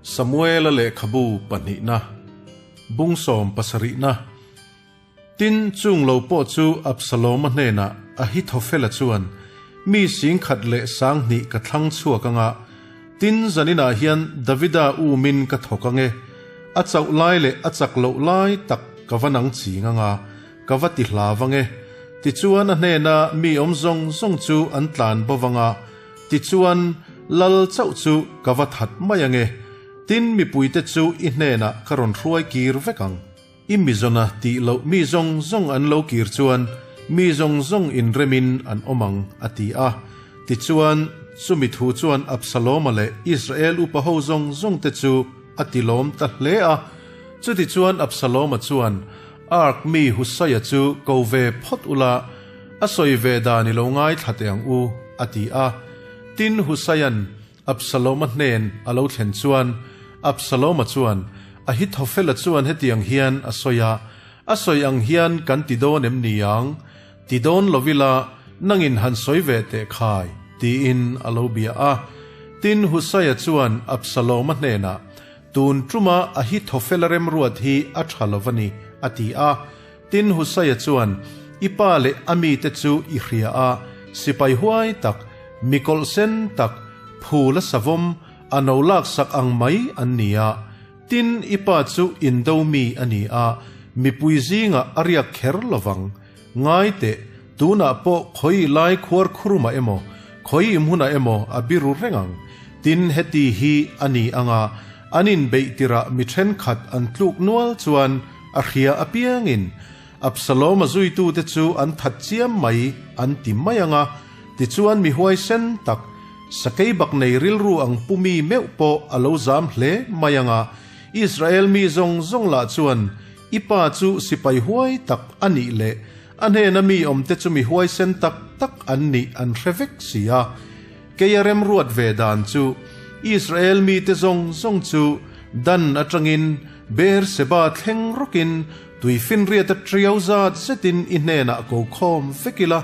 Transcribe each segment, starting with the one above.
Samuela lehkhabu pahnihna, bung sawm pasarihna. Tin, chung lo pawh chu Absaloma hnenah Ahithophela chuan, Mi singkhat leh sanghnih ka thlang chhuak anga, tin zaninah hian Davida umin ka thawk ange, a chauh lai leh a chak loh lai tak ka va nang ching anga, ka va ti hlav ange. Tichuan a hnena mi awm zawng zawng chu an tlan bo vanga, Tichuan, Lal chauh chu ka va that mai ange, tin mipuite chu i hnenah ka rawn hruai kir vek ang. I mizawna tih loh mi zawng zawng an lo kir chuan mi zawng zawng inremin an awm ang, a ti a. Tichuan, chumi thu chuan Absaloma leh Israel upa ho zawng zawngte chu a tilawm ta hle a. Chutichuan Absaloma chuan Ark mi Husaia chu ko ve phawt ula, a sawi ve dan i lo ngaithla teh ang u, a ti a. Tin, Husaia'n Absaloma hnen a lo thlen chuan, Absaloma chuan, Ahithophela chuan hetiang hian a sawi a, a sawi ang hian kan ti dawn em ni ang? Ti dawn lo ila, nangin han sawi ve teh khai, tiin a lo bia a. Tin, Husaia chuan Absaloma hnenah, Tun tuma Ahithophela remruat hi a tha lo va ni, a ti a. Tin, Husaia chuan, I pa leh a mite chu i hria a, sipai huai tak, mi kawlh sen tak, phul a savawm, a no laksak ang mai an ni a. Tin, i pa chu indo mi a ni a, mipui zingah a riak kher lo vang. Ngai teh, tunah pawh khawi lai khuar khurumah emaw, khawi hmunah emaw a biru reng ang. Tin, heti hi a ni anga an inbeih tirah mi thenkhat an tluk nual chuan a hria apiangin Absalom-a zuitute chu an that chiam mai an ti mai anga, tichuan mi huaisen tak, sakei bak nei rilru ang pu mi meuh pawh a lo zam hle mai anga, Israel mi zawng zawng lah chuan I pa chu sipai huai tak a nih leh a hnena mi awmte chu mi huaisen tak tak an nih an hre vek si a. Kei a remruat ve dan chu Israel mite zawng zawng chu Dan atangin Beer-seba thleng rawkin tuifinriat a tiau zat zetin i hnenah ko khawm vek ila,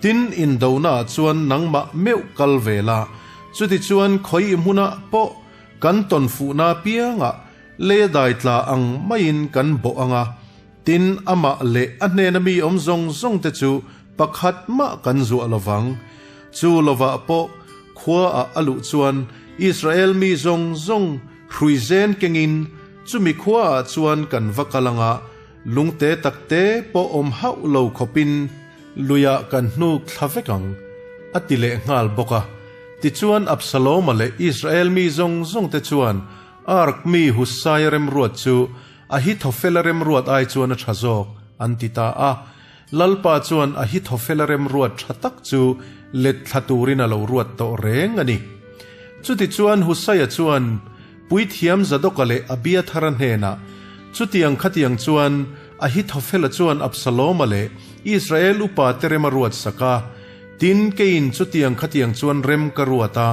tin indonaah chuan nangmah meuh kal ve la, chutichuan khawi hmunah pawh kan tawn fuhna piangah Lei a dai tla ang maiin kan bawh ang a, tin amah leh a hnena mi awm zawng zawng te chu pakhat mah kan zuah lo vang. Chu lovah pawh khua ah a luh chuan Israel mi zawng zawng hrui zen kengin chumi khua ah chuan kan va kal ang a, lungte takte pawh awm hauh lo khawpin luiah kan hnuk thla vek ang, a ti leh nghal bawk a. Tichuan Absaloma leh Israel mi zawng zawng te chuan Ark mi Husaia remruat chu Ahithophela remruat ai chuan a tha zawk, an ti ta a. Lalpa chuan Ahithophela remruat tha tak chu let thla turin a lo ruat tawh reng a ni. Chutichuan Husaia chuan Puithiam Zadoka leh Abiathara hnenah, Chutiang khatiang chuan Ahithophela chuan Absaloma leh Israel upate rem a ruat sak a, tin keiin chutiang khatiang chuan rem ka ruat a,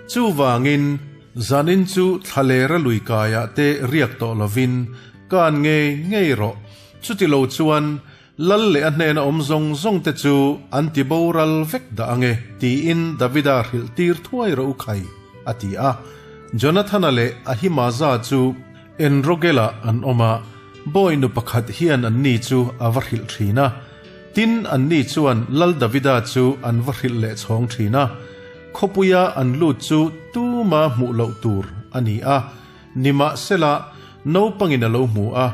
chuvangin, Zanin chu thlalera lui kaiah te riak tawh lovin kan ngei ngei rawh. Chuti lo chuan Lal leh a hnena awm zawng zawng te chu an ti boral vek dah ange tiin Davida hrilh tir thuai rawh u khai, a ti a. Jonathana leh Ahimaza chu Enrogel-ah an awm a, bawi nu pakhat hian anni chu a va hrilh thin a. Tin, anni chuan Lal Davida chu an va hrilh leh chhawng thin a. Khawpuia an lut chu tuma hmuh loh tur a ni a, nimahsela naupangin a lo hmu a,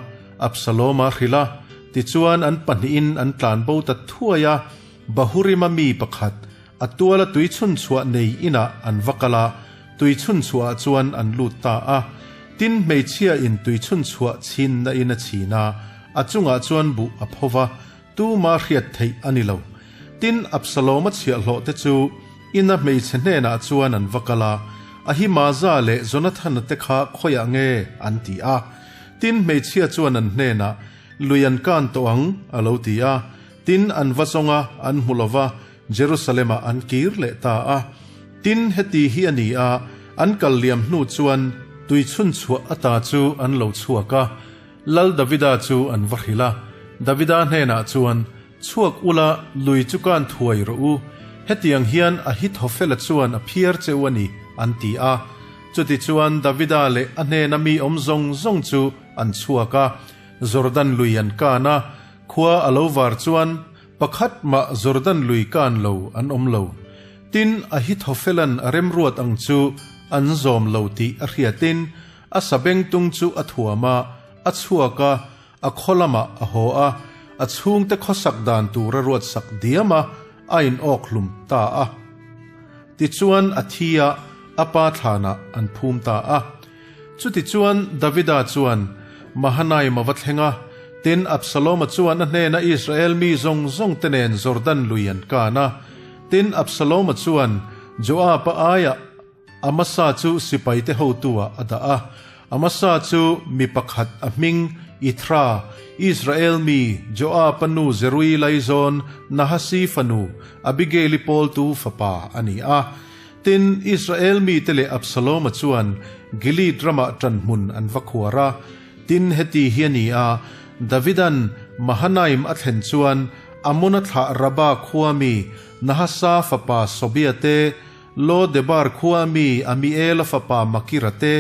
Absaloma hrilh a, tichuan an pahnihin an tlan bo ta thuai a, Bahurima mi pakhat, a tuala tui chhunchhuah nei inah an va kal a, tui chhunchhuahah chuan an lut ta a. Tin, hmeichhia in tui chhunchhuah chhinna in a chhin a, a chungah chuan buh a pho va, Tuma hriat theih a ni lo. Tin, Absaloma chhiahhlawhte chu ina hmeichhe hnenah chuan an va kal a, Ahimaza leh Jonathana te kha khawiah nge? an ti a. Tin, hmeichhia chuan an hnenah, Lui an kan tawh ang, a lo ti a. Tin, an va zawng a, an hmu lo va, Jerusalem-ah an kir leh ta a. Tin, heti hi a ni a, an kal liam hnu chuan tui chhunchhuah ata chu an lo chhuak a. Lal Davida chu an va hrilh a, Davida hnenah chuan, Chhuak ula, lui chu kan thuai rawh u, hetiang hian Ahithophela chuan a phiar che u a ni, an ti a. Chutichuan Davida leh a hnena mi awm zawng zawng chu an chhuak a, Jordan lui an kan a, khua a lo var chuan pakhat mah Jordan lui kan lo an awm lo. Tin, Ahithophelan a remruat ang chu an zawm lo tih a hriatin a sabengtung chu a thuam a, a chhuak a, A khaw lamah a haw a, a chhungte khawsak dan tur a ruatsak diam a, a inawk hlum ta a. Tichuan a thi a, a pa thlanah an phum ta a. Chutichuan Davida chuan Mahanaim a va thleng a, tin Absaloma chuan a hnena Israel mi zawng zawng te nen Jordan lui an kan a. Tin Absaloma chuan Joab-a aiah Amasa chu sipaite hotu-ah a dah a. Amasa chu mi pakhat a hming Ithra, Israel mi Joab-a nu Zerui laizawn Nahasi fanu Abigail-i pawltu fapa a ni a. Tin, Israel mite leh Absaloma chuan Gilead ramah ṭanhmun an va khuar a. Tin, heti hi a ni a, Davida'n Mahanaim a thlen chuan Amona thlah Rabba khua mi Nahasa fapa Sobia te, Lo Debar khua mi Amiela fapa Makira te,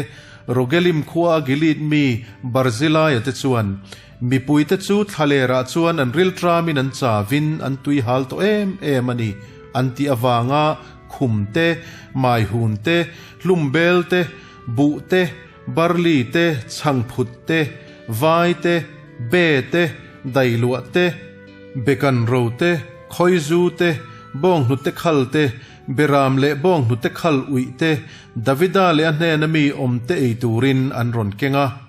Rogelim khua a Gilead mi Barzilaia te chuan, Mipuite chu thlalerah chuan an rilṭamin an chavin an tui hal tawh em em a ni, an tih avanga khum te, maihun te, hlumbel te, buh te, barli te, chhangphut te, vai te, be te, dailuah te, bekan ro te, khawizu te, bawnghnute khal te, Beram leh bawnghnute khal uih te, Davida leh a hnena mi awmte ei turin an rawn keng a.